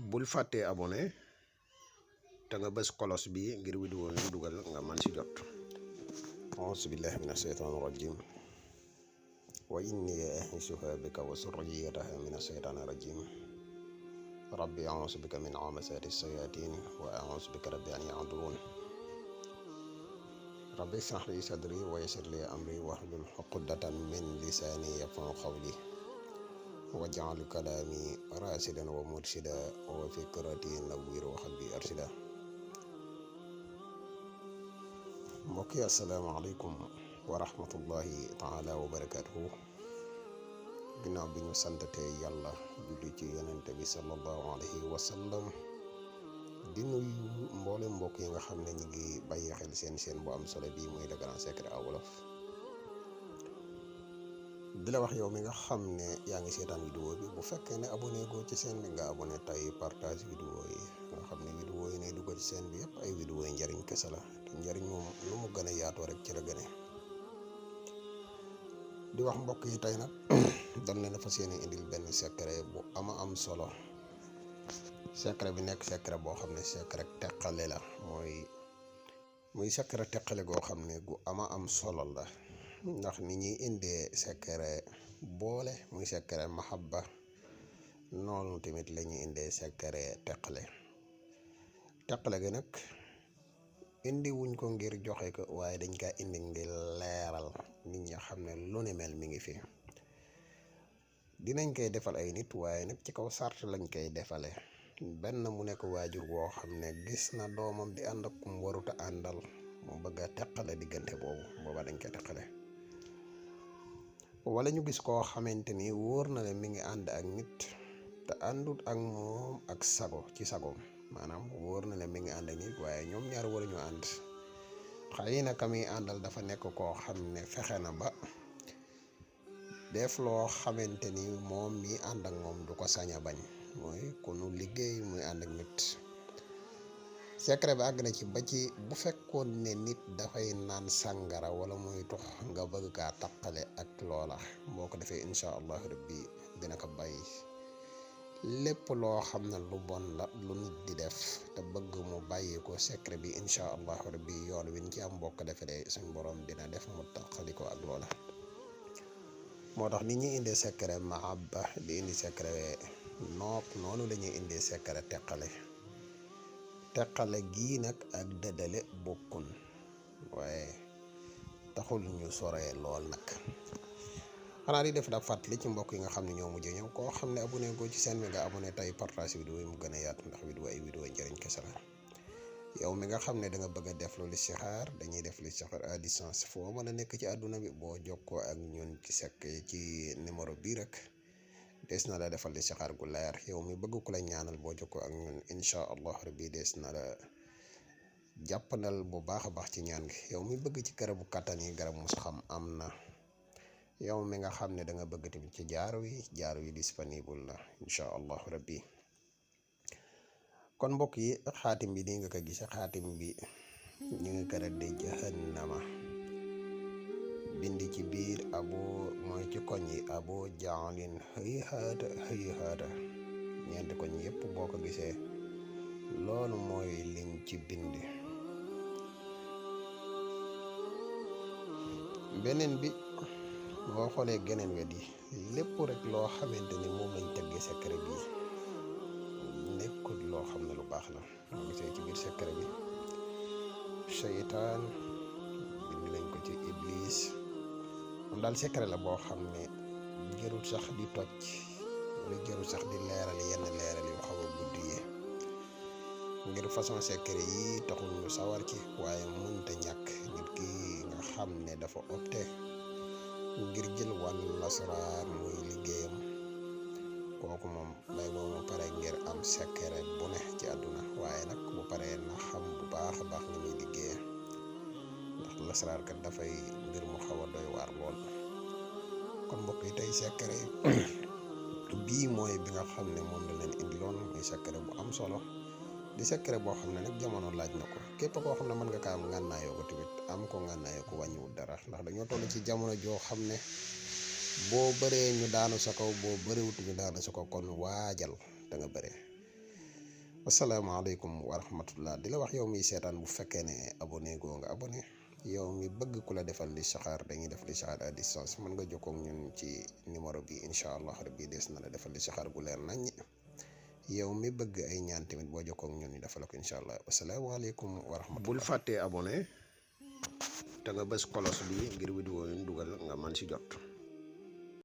bul fàttee abonné te nga bës kolos bi ngir vidéo ñu dugal nga man ci jot. auzu billahi mina sheytaani rajim wa inni u'iizuha bika wa zurriyyataha mina sheytaani rajim rabbi auzu bika min hamazaati shayatin wa auzu bika rabbi an yahduruun rabbi ishrah li sadri wa yassir li amri wahlul uqdatan min lisaani yafqahu qawli waj'al kalaami raasidan wa murshida wa fikrati nawwir wa qalbi arshida. mbokk yi asalaamaaleykum wa rahmatullahi taala wa barakaatuhu. ginnaaw bi ñu santatee yàlla julli ci yonente bi sallallahu alayhi wa sallam di nuyu mboole mbokk yi nga xam ne ñu ngi bàyyi xel seen bu am solo bii muy Le Grand Secret en Wolof. di la wax yow mi nga xam ne yaa ngi seetaan vidéo bi, bu fekkee ne abonné goo ci chaîne bi nga abonné tey partage vidéo yi nga xam ne vidéo yi ne duggal ci chaîne bi yëpp ay vidéo yi njariñ kese la te njariñ moom lu mu gën a yaatoo rek ci la gëne. di wax mbokk yi tey nag dañ leen a fas yéene indil benn secret bu am solo. secret bi nekk secret boo xam ne secret teqale la, muy secret teqale goo xam ne gu am solo la. ndax ni ñuy indee secret boole muy secret mahabba, noonu tamit la ñuy indee secret teqale gi nag indi wuñ ko ngir joxe ko, waaye dañ kaa indi ngir leeral nit ñi xam ne lu ni mel mi ngi fi. dinañ koy defal ay nit, waaye nag ci kaw sart lañ koy defale. benn mu nekk waajur woo xam ne gis na doomam di ànd ak kum waruta àndal, mu bëgg a teqale diggante booba dañ koy teqale. wala ñu gis koo xamante ni wóor na le mi ngi ànd ak nit te àndut ak moom ak ci sagoom, maanaam wóor na le mi ngi ànd ak nit waaye ñoom ñaar waruñu ànd. xëy na ka muy àndal dafa nekk koo xam ne fexe na ba def loo xamante ni moom mi ànd ak moom du ko sañ a bañ, mooy ku nu liggéey muy ànd ak nit. secret bi àgg na ci ba ci bu fekkoon ne nit dafay naan sàngara wala muy tux nga bëgg kaa taqale ak loola, boo ko defee incha allahu rabbi dina ko bàyyi. lépp loo xam ne lu bon la lu nit di def te bëgg mu bàyyi ko, secret bi incha allahu rabbi yoon wi ñu ci am bokk defee suñ borom dina def mu taqali ko ak loola. moo tax ni ñuy indee secret mahabba di indi secret nopp, noonu la ñuy indee secret teqale gii nag ak dëddale bokkun, waaye taxul ñu soree lool nag. xanaa di def da fàttali ci mbokk yi nga xam ne ñoo mujjee ñëw, koo xam ne abonné goo ci seen bi nga abonné tey partage vidéo yi mu gën a yaatu, ndax vidéo njëriñ kese la. yow mi nga xam ne da nga bëgg a def lu listixaar, dañuy def listixaar à distance foo mën a nekk ci àdduna bi. boo jokkoo ak ñun ci numéro bii rek des na la defal listixaar gu leer. yow mi bëgg ku la ñaanal, boo jokkoo ak ñun incha allah rabbi des na la jàppandal bu baax a baax ci ñaan gi. yow mi bëgg ci garabu kattan yi, garab mus xam am na. yow mi nga xam ne da nga bëgg tamit ci jaaru yi disponible la incha allah rabbi. kon mbokk yi, xaatim bi nii nga ko gisee, xaatim bi ñu ngi ko rëddee jahannama, bindi ci biir mooy ci koñ yi abo jaalin hayhaata ñeenti koñ yépp boo ko gisee loolu mooy liñ ci bind. beneen bi boo xoolee geneen wet yi lépp rek loo xamante ni moom lañ tëggee secret bi nekkul loo xam ne lu baax la. moo gisee ci biir secret bi seytaan bind nañ ko ci iblis. moom daal secret la boo xam ne jërul sax di toj wala jërul sax di leeral yenn leeral yu xaw a guddi yi, ngir façon secret yi taxul ñu sawar ci, waaye mënta ñàkk nit ki nga xam ne dafa opté ngir jël wàllu lasraar muy liggéeyam, kooku moom bay boo mu pare ngir am secret bu ne ci àdduna. waaye nag bu paree na xam bu baax a baax ni muy liggéeye, ndax lasraar kat dafay mbir mu xaw a doy waar lool. kon mbokk yi tey secret bii mooy bi nga xam ne moom la leen indiloon, muy secret bu am solo. di secret boo xam ne nag jamono laaj na ko. képp koo xam ne mën nga kaa am ngànnaayoo ko tamit am ko ngànnaayoo ko wàññiwul dara, ndax dañoo toll ci jamono joo xam ne boo bëree ñu daanu sa kaw, boo bëriwut ñu daanu sa kaw. kon waajal da nga bëree. wasalaamaaleykum wa rahmatullah di la wax yow mi seetaan bu fekkee ne abonné goo nga abonné yow mi bëgg ku la defal listixaar dañuy def listixaar à distance mën nga jokkoo ak ñun ci numéro bi incha allah rabbi des na la defal listixaar gu leer nañ yow mi bëgg ay ñaan tamit boo jokkoo ak ñun ñu defal ko incha allah wasalaamaaleykum wa rahmatullah bul fàttee abonné te nga bës kolos bi ngir vidéo yi ñu dugal nga man si jot